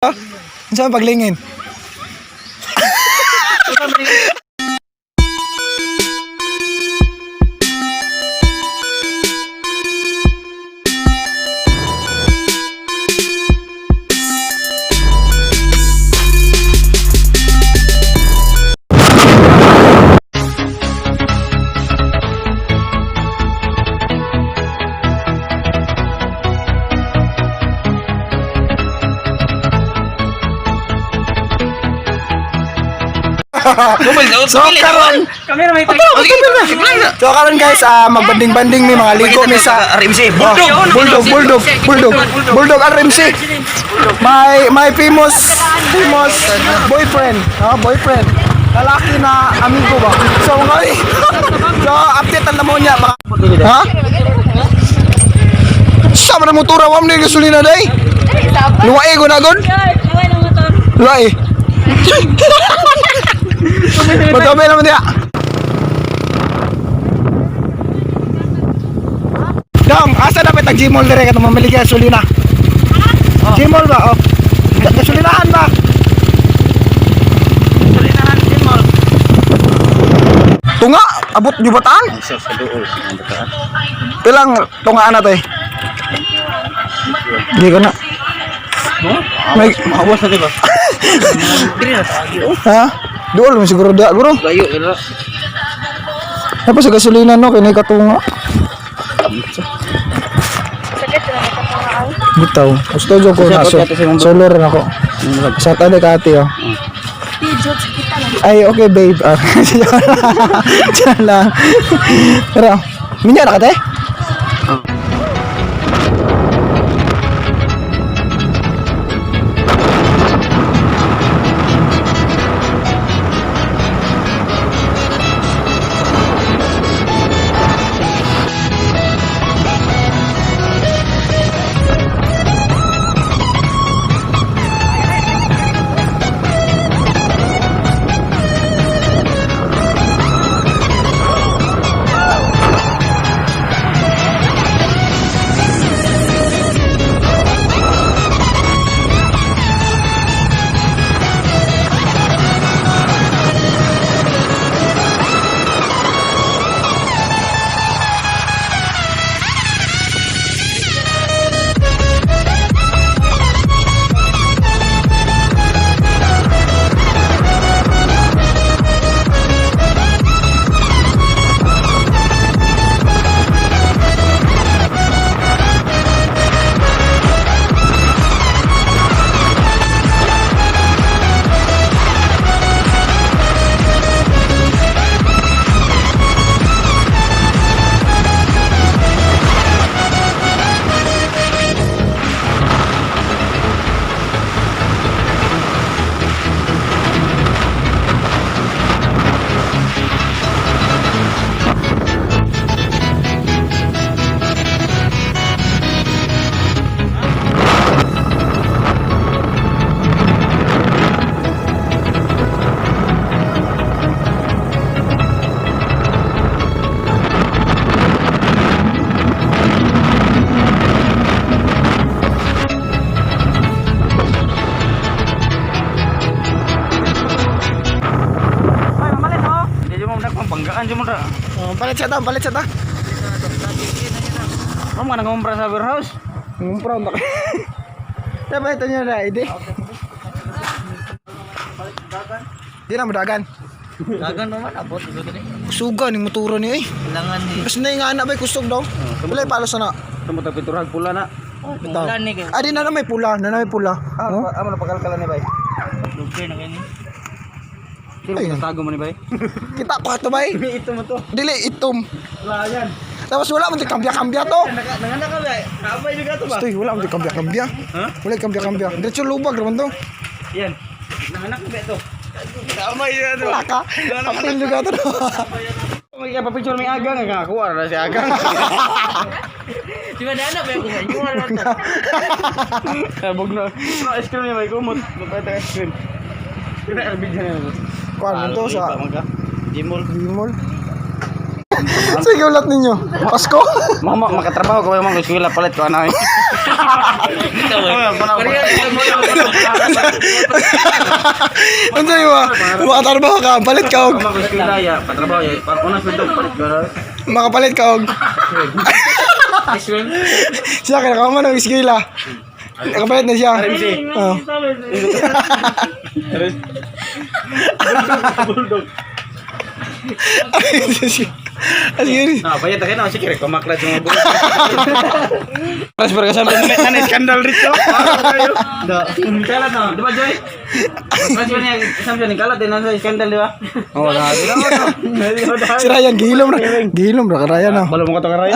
Unsa man paglingin? So karon, Kamera may tayo. so karon guys, magbanding-banding mi mga ligo mi sa RMC. Oh, Bulldog! Bulldog, Bulldog, Bulldog, Bulldog RMC. My famous famous boyfriend, no, boyfriend. Lalaki na amigo ba? So ngayon, so update ang namo niya baka. Ha? Sa man ang motora wa man gasolina day. Luwae ko na gud. Luwae. Madami naman diya. Dong, asa dapat ang Gmall dire katong mamili ka gasolina? Gmall ba? Oh. Gasolinahan ba? Tunga, abot jubataan? Sa dool. Pilang tungaan na to eh? Hindi ko na. May, Mahawas na diba? ha? Dool mo siguro dia guro. Layo ila. Tapos sa gasolina no kini katunga. Bitaw. Gusto jud ko na so, solo rin ako. Sa tali ka ate oh. Ay, okay babe. Ah, diyan lang. Pero, minya na ka te? Ay, mamalit oh. Hindi mo na panggaan mo ra. Oh, palit siya ta, palit siya ta. Mo nga nangumpra sa warehouse. Ngumpra na. Dapat ito niya na ID. Di na mudagan. Dagan naman abot ito diri. Kusugan ni motora ni eh. Kailangan ni. Basta na yung anak ba kusog daw. Wala palos na. Tamo ta piturag pula na. Bitaw. Ah, di na na may pula, na na may pula. No? Amo na pakalkalan ni bay. Dugay na kini. Ay. Sino tago mo ni bay? Kita ko ato bay. Ito mo to. Dili itom. Layan. Tapos wala man kambya-kambya to. Nanganak ka bay. Kaabay juga to ba? Stoy, wala man kambya-kambya. Ha? Wala kambya-kambya. Diretso lubag raman to. Yan. Nanganak ka ba to? Kaamay yan to. Wala ka. Apil juga to. May pa-picture may agang nga kakuha ra si agang. Di ba na ba yung inyo na to? Sabog na. No, ice cream niya may kumot. Magpahit ang ice cream. Kina video na to. Kuan man to sa Gmall. Gmall. Sige ulat ninyo. Pasko. Mama, makatrabaho ko mga eskwela palit ko ano eh. Unsa mo? Makatrabaho ka, palit ka og. Patrabaho ya. Para una sweldo palit ko na. Makapalit ka og. Siya kaya ka man ang eskwela. Nakapalit na siya. RMC. Oh. Bulldog. Sige. Ah, bayad na kayo sige kumaklat yung mga bulldog. Mas para kasama na skandal rito. Da. Kalat no, di ba Joy? Mas yun yung isang yun kalat din nasa skandal di ba? Oo, na. Si Ryan gihilom ra. Gihilom ra ka Ryan oh. Balo mo ka to ka Ryan.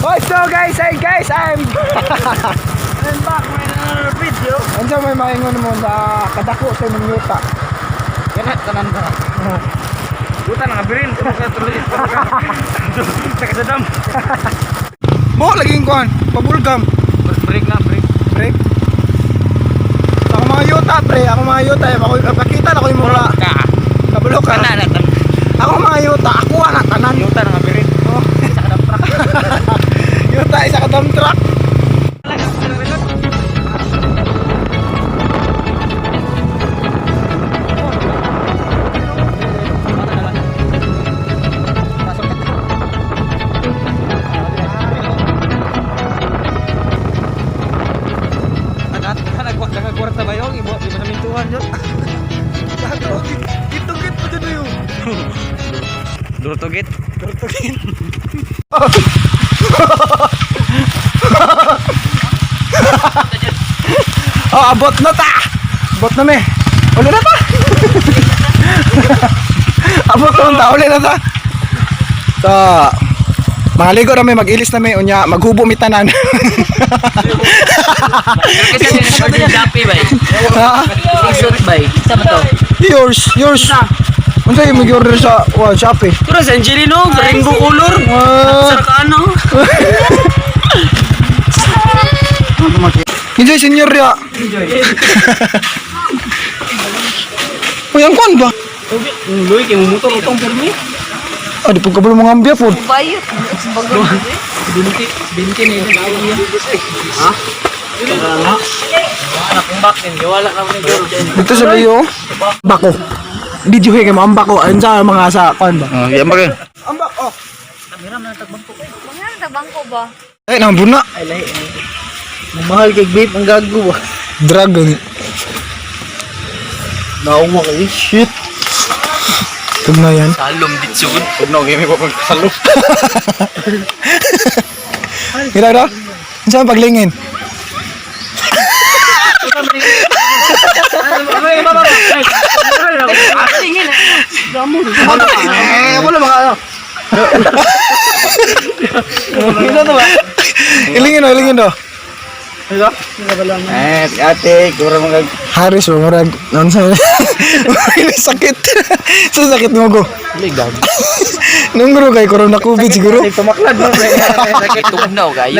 What's up guys? Hey guys, I'm I'm back with another video. Unsa may maingon mo sa kadako sa imong yuta? Ganat tanan ba? Buta na kabirin, sa tuloy. Sa kasadam. Mo laging kuan, pabulgam. Break na, break. Break. Sa akong mga yuta pre, ako mga yuta, eh, ako pakita na ko yung mga Ka. kabalo ka. Kana na tam. Ako mga yuta, ako na tanan. Yuta na kabirin. Oh. Yuta isa ka dump truck. Nagkwarta ba yun? Ibo, ibo sa mintuhan yun. Gitugit pa dyan yun. Durtugit. Durtugit. Oh, abot na ta. Abot na me. Uli na ta. Abot na ta, uli na ta. So, mga ligo na me, mag-ilis na me, unya, maghubo mi tanan. Kasi sa order Shopee bay. Ha? Suit bay. Sa ba to? Yours, yours. Unsa yung mag-order sa wa, Shopee? Turo sa Angelino, rainbow color. Ah. Sa kaano? Enjoy, senyor ya. Uy, ang kuan ba? Luy, kay mumutor utong permi. Ah, di po kabalo mga ambya po. Bayot. 20, 20 na yun. Ha? Wala kong back din. Wala na ni girl. Dito sa layo. Bako. Video kay mo ambak ko. Ayun sa mga sa kuan ba? Oh, yan ba kayo? Ambak oh. Mga tabang ko ba? Ay, nambuna. Mahal kay vape ang gago ba? Drug gani. Nauma kay shit. Tugna yan. Salom dito. Huwag na, game ko pagkasalo. Gila ra? Unsa ang paglingin? Eh, wala mga ano. Ilingin oh, ilingin oh. Eh, ate, kura mga Haris ba murag non sa sakit. Sa sakit mo go. Nung kay corona COVID siguro. Tumaklad mo. Sakit tugnaw kayo.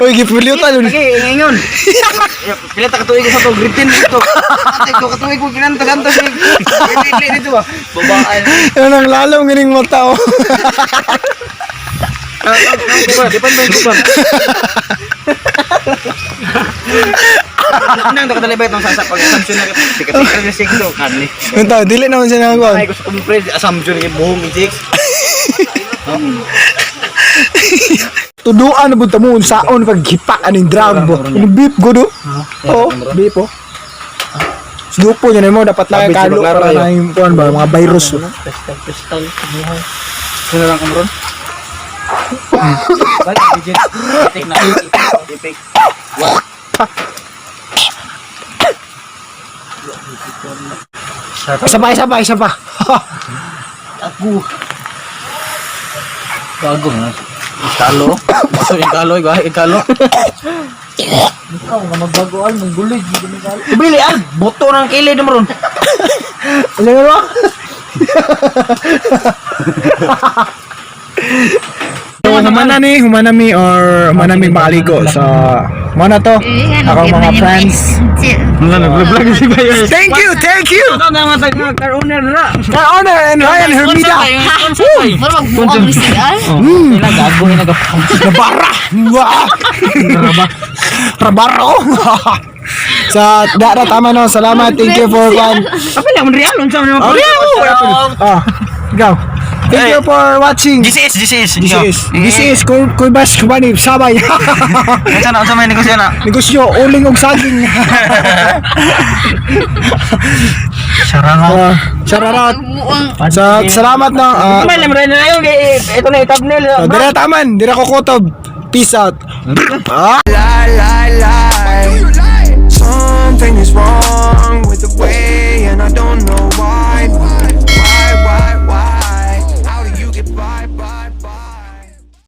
Uy, gipulyutan yun. Lagi, ingon. Pila ta katuig sa to grade 10 dito. Ate ko katuig ko kinanta kanto si. Dili dito ba? Babaan. Ano ang lalong gining mata oh. Di pa ba ba? Nang ta kadali ba itong sasa pag assumption na sikat sikat na sigdo kanli. Ano tao, dili naman siya nakakuan. Ay ko sa kumpre assumption kay buhong i-six. Tuduan na punta mo unsaon pag hipak aning drug bo. Ini beef go do. Oo, beef oh. Grupo niya mo dapat lang kalo para na yung kuan ba mga virus. Oh. Sino lang kamron? Isa pa, isa pa, isa pa. Gago na. Ikalo. So ikalo, ikalo. Ikaw nga magbagoan, mangguloy. Bili ah, buto ng kilid mo ron. Ano ba? So, humana ni, humana mi or humana mi makaligo. So, muna to. Akong mga friends. Thank you, thank you. Ito na mga car owner na. Car owner and Ryan Hermida. Mura magbuang ni siya. Gago na Rabara. Wah. Rabara. Oh. Sa da da tama no. Salamat. Thank you for one. Apa lang real unsa man Oh, Ah, go. Thank you for watching. GCS GCS. This is this is Kuy Bash Kubani Sabay. Unsa na unsa may negosyo na? Negosyo uling og saging. Sarang. Shoutout. So, salamat na. May lamray na ayo ito na i-thumbnail. So, dira taman, dira ko kutob. Peace out. Ah. Lie, lie, lie. Something is wrong with the way